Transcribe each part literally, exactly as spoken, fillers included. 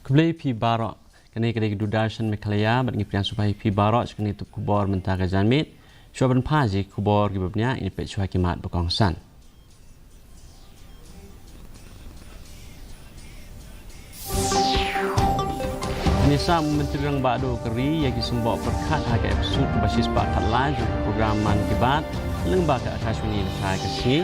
Khublei phi baroh. Kane ka dei ka Doordarshan Meghalaya bad ngi pdiang sngewbha ïa phi baroh sha kane ka tup khubor mynta ka janmiet. Shuwa ban pule ïa ki khubor kiba bniah, ngin peit shuwa ki mat ba kongsan. Mynta u Myntri Rangbah Duh ka ri ïa ki symboh pyrkhat ha ka episode kaba shispah khatlai jong ka program Mann Ki Baat lyngba ka Akashvani mynta ka sngi.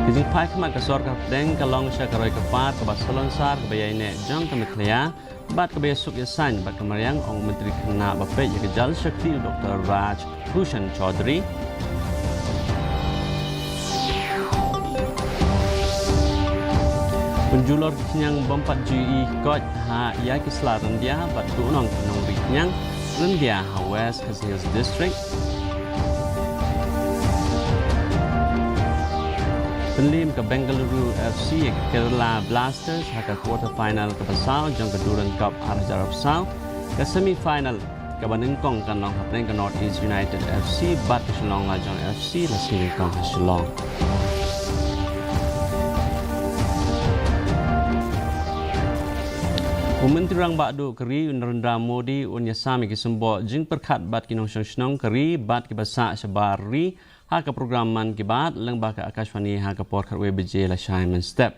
Ka jingphai khmat ka sorkar pdeng ka long sha ka roi ka par kaba salonsar kaba ïaineh jong ka Meghalaya bad kaba ïasuk ïasaiñ bad ka mariang, ong u Myntri Khynnah ba peit ïa ka Jal Shakti u Doctor Raj Bhushan Chaudhary. Pynjulor ki khñiang bym pat ju ïohi koit ha ïa ki sla ryndia bad duhnong ki nongri khñiang ryndia ha West Khasi Hills District. Pynliem ka Bengaluru F C ïa ka Kerala Blasters ha ka quarter final kaba saw jong ka Durand Cup ar hajar arphew saw. Ka semi final kaba nyngkong kan long hapdeng ka North East United F C bad ka Shillong Lajong F C la sngi nyngkong ha Shillong. U Myntri Rangbah Duh ka ri u Narendra Modi un ïasam ïa ki symboh jingpyrkhat bad ki nongshong shnong ka ri bad kiba sah shabar ri ha ka program Mann Ki Baat lyngba ka Akashvani ha ka por khatwei baje lashai mynstep.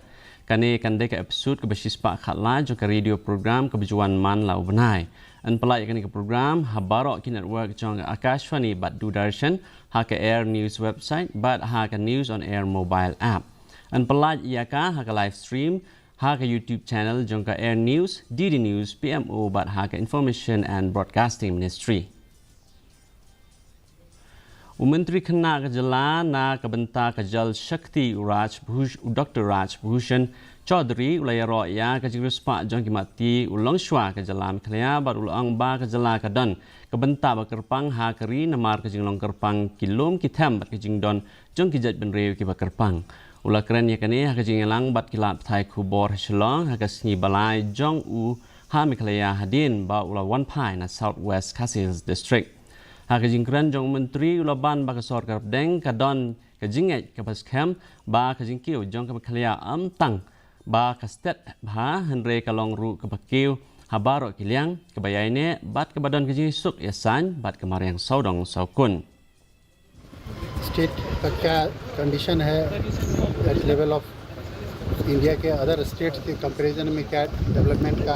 Kane kan dei ka episode kaba shispah khatlai jong ka radio program kaba ju wan man la u bnai. Yn pyllait ïa kane ka program ha baroh ki network jong ka Akashvani bad Doordarshan, ha ka Air News website bad ha ka News on Air mobile app. Yn pyllait ïa ka ha ka live stream ha ka YouTube channel jong ka Air News, D D News, P M O bad ha ka Information and Broadcasting Ministry. U Myntri Khynnah ka jylla na ka bynta ka Jal Shakti u Raj Bhush-, u Doctor Raj Bhushan Chaudhary u la ïaroh ïa ka jingriewspah jong ki mat ti u longshuwa ka jylla Meghalaya bad u la ong ba ka jylla ka don ka bynta ba kyrpang ha ka ri namar ka jinglong kyrpang ki lum ki them bad ka jingdon jong ki jaitbynriew kiba kyrpang. U la kren ïa kane ha ka jingïalang bad ki lad pathai khubor ha Shillong ha ka sngi ba lai jong u ha Meghalaya hadien ba u la wan phai na South West Khasi Hills District. Ha ka jingkren jong u Myntri u la ban ba ka sorkar pdeng ka don ka jingngeit kaba skhem ba ka jingkiew jong ka Meghalaya ym tang ba ka stet bha hynrei ka long ruh kaba kiew ha baroh ki liang, kaba ïaineh bad kaba don ka jingsuk ïasaiñ bad ka mariang sawdong sawkun. स्टेट का क्या कंडीशन है एट लेवल ऑफ इंडिया के अदर स्टेट्स के कंपैरिजन में, क्या डेवलपमेंट का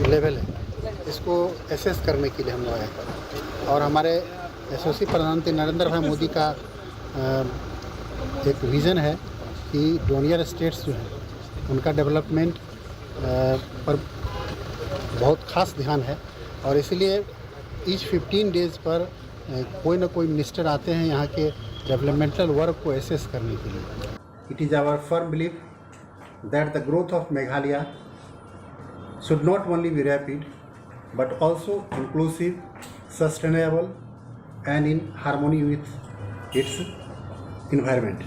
लेवल है, इसको एसेस करने के लिए हम लोग आए हैं। और हमारे यशस्वी प्रधानमंत्री नरेंद्र भाई मोदी का एक विज़न है कि डोनियर स्टेट्स जो हैं उनका डेवलपमेंट पर बहुत खास ध्यान है, और इसीलिए ईच फिफ्टीन डेज पर कोई ना कोई मिनिस्टर आते हैं यहाँ के डेवलपमेंटल वर्क को एसेस करने के लिए। It is our firm belief that the growth of Meghalaya should not only be rapid but also inclusive, sustainable and in harmony with its environment.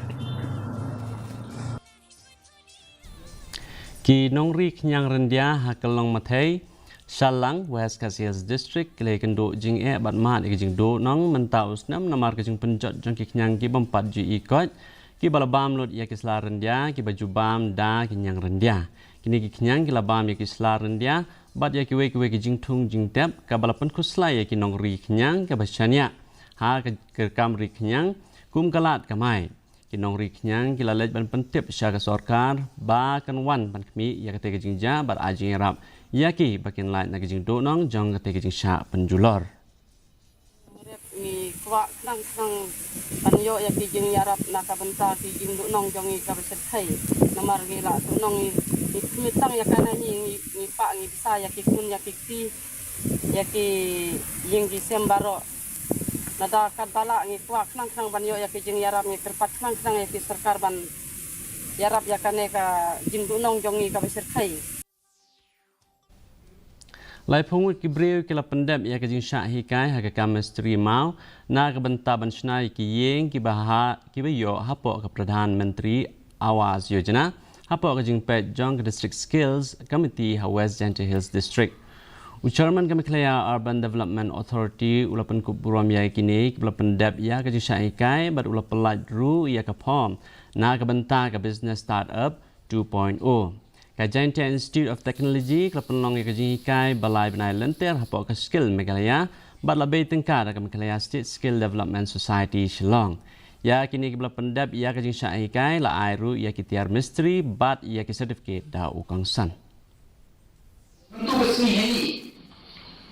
Ki nongri khñiang ryndia ha Kyllong Mathei, Shallang, West Khasi Hills District, ki la ïakynduh jingeh bad mad ïa ki jingduhnong mynta u snem namar ka jingpynjot jong ki khñiang ki bym pat ju ïohi koit, kiba la bam lut ïa ki sla ryndia kiba ju bam da ki khñiang ryndia. Kine ki khñiang ki la bam ïa ki sla ryndia bad ïa kiwei kiwei ki jingthung jingtep, kaba la pynkhuslai ïa ki nongri khñiang kiba shaniah ha ka, ka kam ri khñiang kum ka lad kamai. Ki nongri khñiang ki la leit ban pyntip sha ka sorkar ba kan wan ban khmih ïa katei ka jingjia bad ai jingïarap ïa ki ba kin lait na ka jingduhnong jong katei ka jingshah pynjulor. Ngi kwah khnang khnang ban ïoh ïa ki jingïarap na ka bynta ki jingduhnong jong ngi kaba shyrkhei. Namar ngi la duhnong ngi, ngi khmih tang ïa kane, ngi, ngi, ngi pah ngi bsa ïa ki khun ïa ki kti, ïa ki ïing ki sem baroh. Nada katba lah ngi kwah khnang khnang ban ïoh ïa ki jingïarap, ngi kyrpad khnang khnang ïa ki sorkar ban ïarap ïa kane ka jingduhnong jong ngi kaba shyrkhei. Laiphew ngut ki briew ki la pyndep ïa ka jingshah hikai ha ka kam mistri maw na ka bynta ban shna ïa ki ïing kiba ha, kiba ïoh hapoh ka Pradhan Mantri Awas Yojana hapoh ka jingpeit jong ka District Skills Committee ha West Jaintia Hills District. U Chairman ka Meghalaya Urban Development Authority u la pynkup burom ïa kine kiba la pyndep ïa ka jingshah hikai bad u la pyllait ruh ïa ka form na ka bynta ka Business Startup two point oh. Ka Jaintia Institute of Technology ka la pynlong ïa ka jinghikai ba lai bnai lynter hapoh ka Skill Meghalaya bad la bei tyngka da ka Meghalaya State Skill Development Society Shillong. Ïa kine kiba la pyndep ïa ka jingshah hikai la ai ruh ïa ki tiar mistri bad ïa ki certificate da u kongsan. Mynta ka sngi hangne,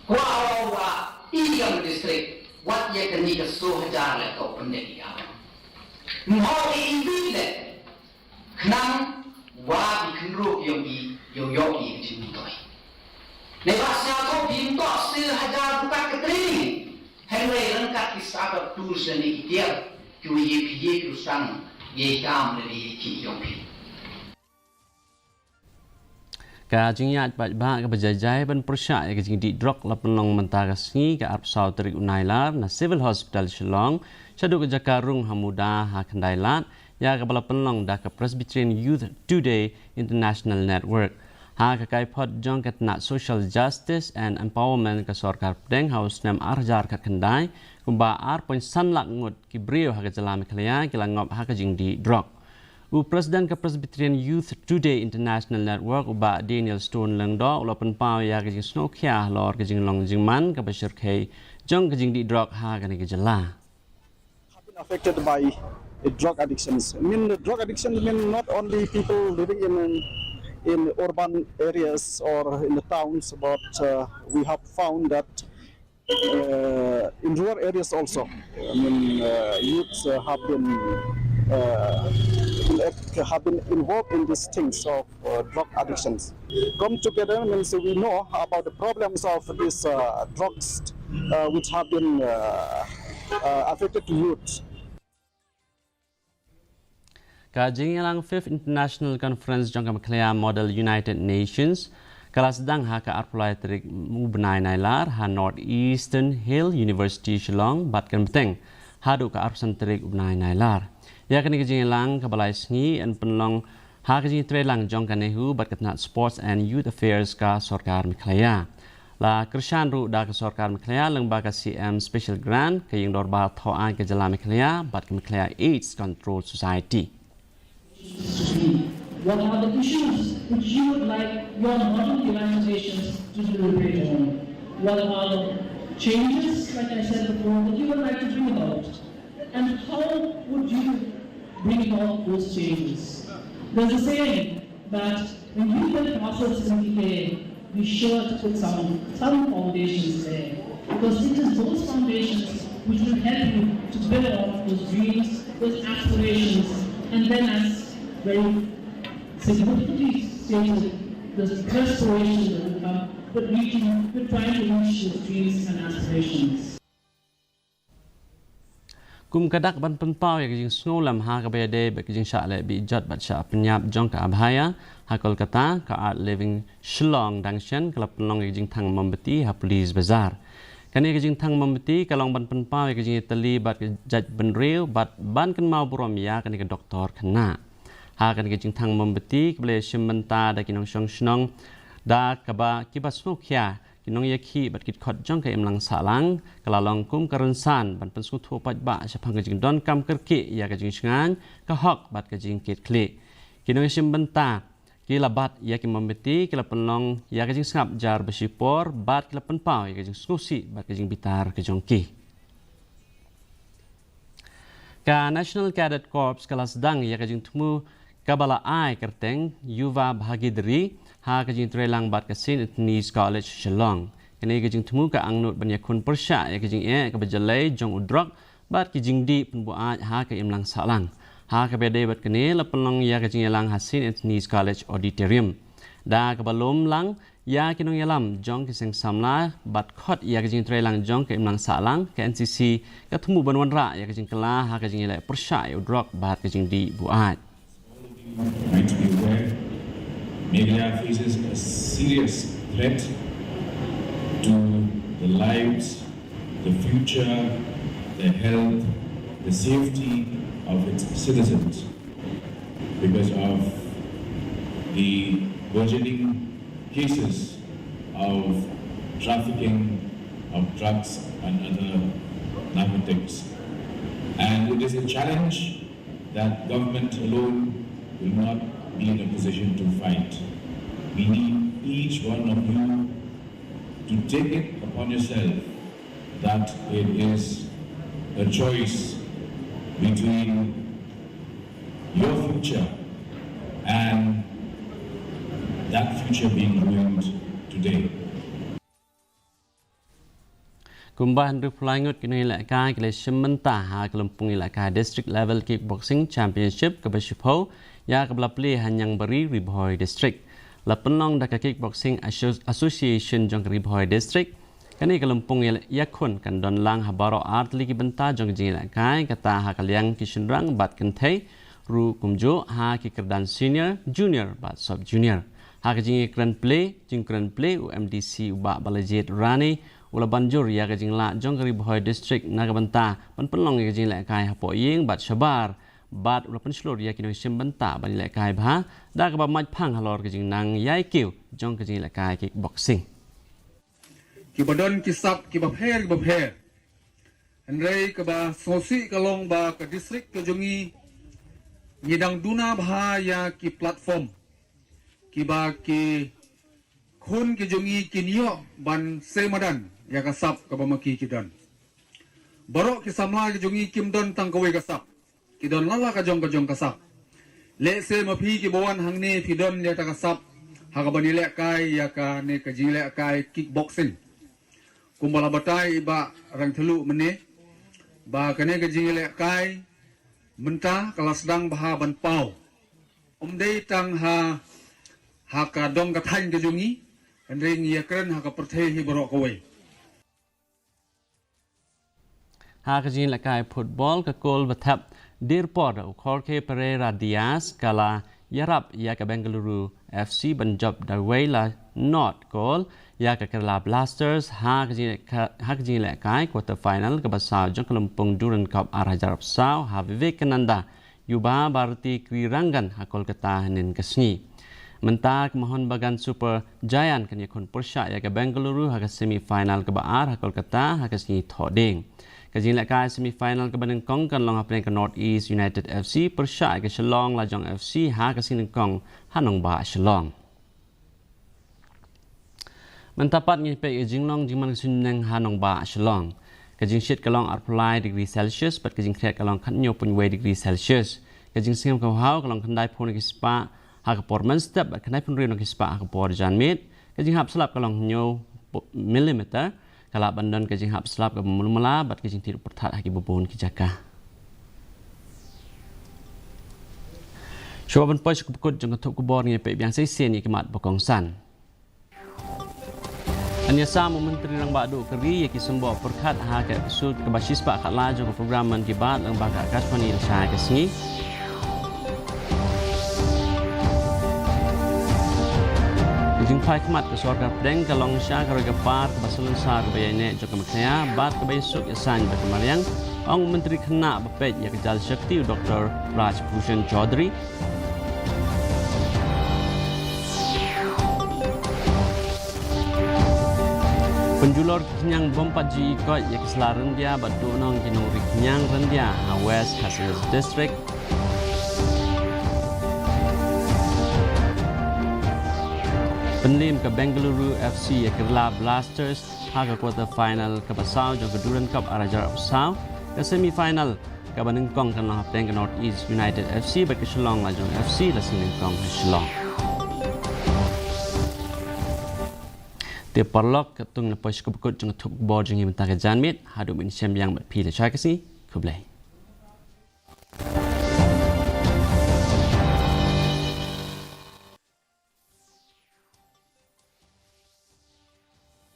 kwah u ba i ka district, wat ïa kane ka soo hajar leh ka u pyndep ïa ka. Mho i i bit leh, khnang ba ki khynroo ki ïong i, ïoh ïoh i ka jingmyntoi. Neba sngewthuh ki ïong toh soo hajar ruh kat ka training. Hynrei ryngkat ki startup tools lane ki tiar, ki wa ïa phi ïa ki u sdang ïa i kam lane ïa ki ïong phi. Ka jingïaid paidbah kaba jai jai ban pyrshah ïa ka jingdih drok la pynlong mynta ka sngi ka arphew saw tarik u Nailar na Civil Hospital Shillong, shaduh ka jaka rung ha Muda ha Khyndai Lad, ïa kaba la pynlong da ka Presbyterian Youth Today International Network. Ha ka kaiphod jong ka tnat Social Justice and Empowerment ka sorkar pdeng ha u snem ar hajar khatkhyndai, kumba ar point san lak ngut ki briew ha ka jylla Meghalaya ki la ngop ha ka jingdih drok. U President ka Presbyterian Youth Today International Network, u Bah Daniel Stone Lyngdoh, u la pynpaw ïa ka jingsngewkhia halor ka jinglong jingman kaba shyrkhei jong ka jingdih drok ha kane ka jylla. Have been affected by, uh, drug addictions. I mean, the drug addictions mean not only people living in, in, in urban areas or in the towns, but, uh, we have found that uh, in rural areas also. I mean, uh, youths, uh, have been, uh, have been involved in these things of, uh, drug addictions. Come together means we know about the problems of these, uh, drugs, uh, which have been, uh, uh, affected to youth. Ka jingïalang Fifth International Conference jong ka Meghalaya Model United Nations ka la sdang ha ka arphew lai tarik u bnai Nailar ha North Eastern Hill University Shillong bad kan bteng haduh ka arphew san tarik u bnai Nailar. Ïa kane ka jingïalang kaba lai sngi yn pynlong ha ka jingïatreilang jong ka NEHU bad ka tnat Sports and Youth Affairs ka sorkar Meghalaya. La kyrshan ruh da ka sorkar Meghalaya lyngba ka C M Special Grant, ka ïing dorbar thaw aiñ ka jylla Meghalaya bad ka Meghalaya AIDS Control Society. What are the issues which you would like your modern organizations to deliberate on? What are the changes, like I said before, that you would like to bring about? And how would you bring about those changes? There's a saying that when you build castles in the air, be sure to put some, some foundations there. Because it is those foundations which will help you to build on those dreams, those aspirations, and then as very significantly stated, the restoration that will come, but reaching, we're trying to reach those dreams and aspirations. Kum ka dak ban pynpaw ïa ka jingsngewlem ha kaba ïadei bad ka jingshah leh bih jot bad shah pynïap jong ka Abhaya ha Kolkata, ka Art Living Shillong dang shen ka la pynlong ïa ka jingthang mombati ha Police Bazar. Kane ka jingthang mombati ka long ban pynpaw ïa ka jingïatylli bad ka jaitbynriew bad ban kynmaw burom ïa kane ka doktor khynnah. Ha kane ka jingthang mombati kaba la ïashim bynta da ki nongshong shnong da kaba kiba sngewkhia, ki nongïakhih bad ki dkhot jong ka imlang sahlang, ka la long kum ka rynsan ban pynsngewthuh paidbah shaphang ka jingdonkam kyrkieh ïa ka jingshngaiñ, ka hok bad ka jingkitkhlieh. Ki nongïashim bynta ki la bat ïa ki mombati, ki la pynlong ïa ka jingsngap jar ba shipor bad ki la pynpaw ïa ka jingsngewsih bad ka jingbitar ka jong ki. Ka National Cadet Corps ka la sdang ïa ka jingthmu kaba la ai kyrteng Yuva Bhagidari ha ka jingtreilang bad ka Saint Anthony's College Shillong. Kane ka jingthmu ka angnud ban ïakhun pyrshah ïa ka jingeh kaba jyllei jong u drok bad ki jingdih pynbuaid ha ka imlang sahlang. Ha kaba ïadei bad kane la pynlong ïa ka jingïalang ha Saint Anthony's College Auditorium. Da kaba lum lang ïa ki nongïalam jong ki seng samla bad khot ïa ka jingtreilang jong ka imlang sahlang, ka N C C ka thmu ban wanrah ïa ka jingkylla ha ka jingïaleh pyrshah ïa u drok bad ka jingdih buaid. Might be aware, Meghalaya faces a serious threat to the lives, the future, the health, the safety of its citizens because of the burgeoning cases of trafficking of drugs and other narcotics. And it is a challenge that government alone will not be in a position to fight. We need each one of you to take it upon yourself that it is a choice between your future and that future being ruined today. Kumba hynriewphew lai ngut ki nongïalehkai ki la shim bynta ha ka lympung ïalehkai District Level Kickboxing Championship kaba shiphew ïa kaba la plie ha Niangbyrih, Ri Bhoi District. La pynlong da ka Kickboxing Asso-, Association jong ka Ri Bhoi District. Kane ka lympung ïa, ïakhun kan don lang ha baroh artylli ki bynta jong ka jingïalehkai, kata ha ka liang ki shynrang bad kynthei ruh kumjuh ha ki kyrdan senior, junior bad sub junior. Ha ka jingïakren plie, jingkren plie u M D C u Bah Balajied Rani u la ban jur ïa ka jinglah jong ka Ri Bhoi District na ka bynta ban pynlong ïa ka jingïalehkai hapoh ïing bad shabar, bad u la pynshlur ïa ki nongshim bynta ban ïalehkai bha da kaba maitphang halor ka jingnang ïaikiew jong ka jingïalehkai kickboxing. Kiba don ki sap kiba pher kiba pher. Hynrei kaba sngewsih ka long ba ka district ka jong ngi, ngi dang duna bha ïa ki platform kiba ki khun ki jong ngi kin ïoh ban sei madan ïa ka sap kaba ma ki ki don. Baroh ki samla ki jong ngi kim don tang kawei ka sap, ki don lala ka jong ka jong ka sap. Lehse ma phi kiba wan hangne phi don ïa kata ka sap ha kaba ïalehkai ïa kane ka jingïalehkai kickboxing. Kumba la batai i Bah Rangthylluh mynne ba kane ka jingïalehkai mynta ka la sdang bha ban paw. Ym dei tang ha, ha ka dong ka thaiñ ka jong ngi, hynrei ngi ïakren ha ka pyrthei hi baroh kawei. Ha ka jingïalehkai football, ka kol ba thep dier por da u Jorge Pereira Diaz ka la ïarap ïa ka Bengaluru F C ban jop da wei la nod kol ïa ka Kerala Blasters ha ka jingïalehkai, ha ka jingïalehkai quarter final kaba saw jong ka lympung Durand Cup ar hajar arphew saw ha Vivekananda Yuba Bharati Krirangan ha Kolkata hynnin ka sngi. Mynta ka Mohun Bagan Super Giant kan ïakhun pyrshah ïa ka Bengaluru ha ka semi final kaba ar ha Kolkata ha ka sngi Thohdieng. Ka jingïalehkai semi final kaba nyngkong kan long hapdeng ka North East United F C pyrshah ïa ka Shillong Lajong F C ha ka sngi nyngkong ha nongbah Shillong. Mynta pat ngin peit ïa ka jinglong jingman ka suiñbneng ha nongbah Shillong. Ka jingshit ka long arphew lai degree Celsius bad ka jingkhriat ka long khathynñiew point wei degree Celsius. Ka jingsngem ka bhaw ka long khyndaiphew na ki spah ha ka por mynstep bad khyndaiphew hynriew na ki spah ha ka por janmiet. Ka jinghap slap ka long hynñiew millimeter. Ka lah ban don ka jinghap slap kaba mluh mala bad ka jingtied pyrthat ha kiba bun ki jaka. Shuwa ban poi sha kaba kut jong ka thup khubor, ngin peit biang shisien ïa ki mat ba kongsan. Yn ïasam u Myntri Rangbah Duh ka ri ïa ki symboh pyrkhat ha ka episode kaba shispah khatlai jong ka program Mann Ki Baat lyngba ka Akashvani lashai ka sngi. Ka jingphai khmat ka sorkar pdeng ka long sha ka roi ka par kaba salonsar kaba ïaineh jong ka Meghalaya bad kaba ïasuk ïasain bad ka mariang, ong u Myntri Khynnah ba peit ïa ka Jal Shakti u Doctor Raj Bhushan Chaudhary. Pynjulor ki khñiang bym pat ju ikoit ïa ki sla ryndia bad duhnong ki nongri khñiang ryndia ha West Khasi Hills District. Pynliem ka Bengaluru F C ïa ka Kerala Blasters ha ka quarter final kaba saw jong ka Durand Cup ar hajar arphew saw. Ka semi final kaba nyngkong kan long hapdeng ka North East United F C bad ka Shillong Lajong F C, la sngi nyngkong ha Shillong. Te paralok, katto ngi la poi sha kaba kut jong ka thup khubor jong ngi mynta ka janmiet. Haduh ban ïashem biang bad phi lashai ka sngi. Khublei.